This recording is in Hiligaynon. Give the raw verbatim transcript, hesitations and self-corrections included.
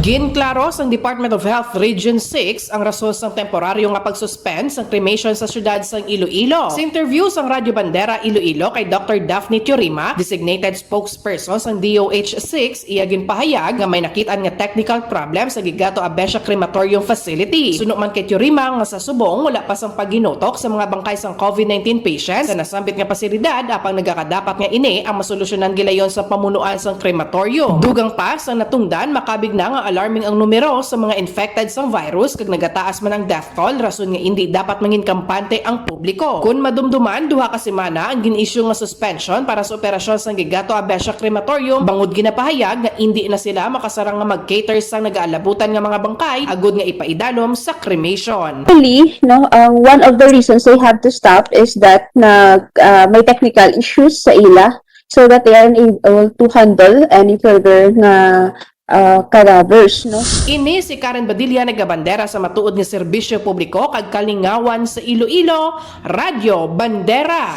Ginklaro sang Department of Health Region six ang rason sang temporaryo nga pag-suspend sang cremation sa siyudad sang Iloilo. Sa interview sang Radyo Bandera Iloilo kay Doctor Daphne Teorima, designated spokesperson sang D O H six, iya ginpahayag nga may nakit-an nga technical problem sa Gigato Abesha Crematorium Facility. Suno man kay Teorima nga sa subong wala pa sang pagginutok sa mga bangkay sang COVID nineteen patients sa nasambit nga pasilidad, apang nagakadapat nga ini ang masolusyonan gilayon sa pamunuan sang crematorium. Dugang pa sang natungdan, makabig na nga alarming ang numero sa mga infected sang virus kag nagataas man ang death toll, rason nga indi dapat mangin kampante ang publiko. Kon madumduman, duha ka semana ang gin-issue nga suspension para sa operasyon sang Gigato Abesha Crematorium, bangod ginapahayag nga indi na sila makasarang nga mag-cater sang nagaalabutan nga mga bangkay agud nga ipaidalom sa cremation. Actually, no, ang one of the reasons they have to stop is that nag ah, may technical issues sa ila, so that they are unable to handle any further nga ah, cadavers, no. Ini si Karen Badilla, nagabandera sa matuod nga serbisyo publiko kag kalingawan sa Iloilo, Radyo Bandera.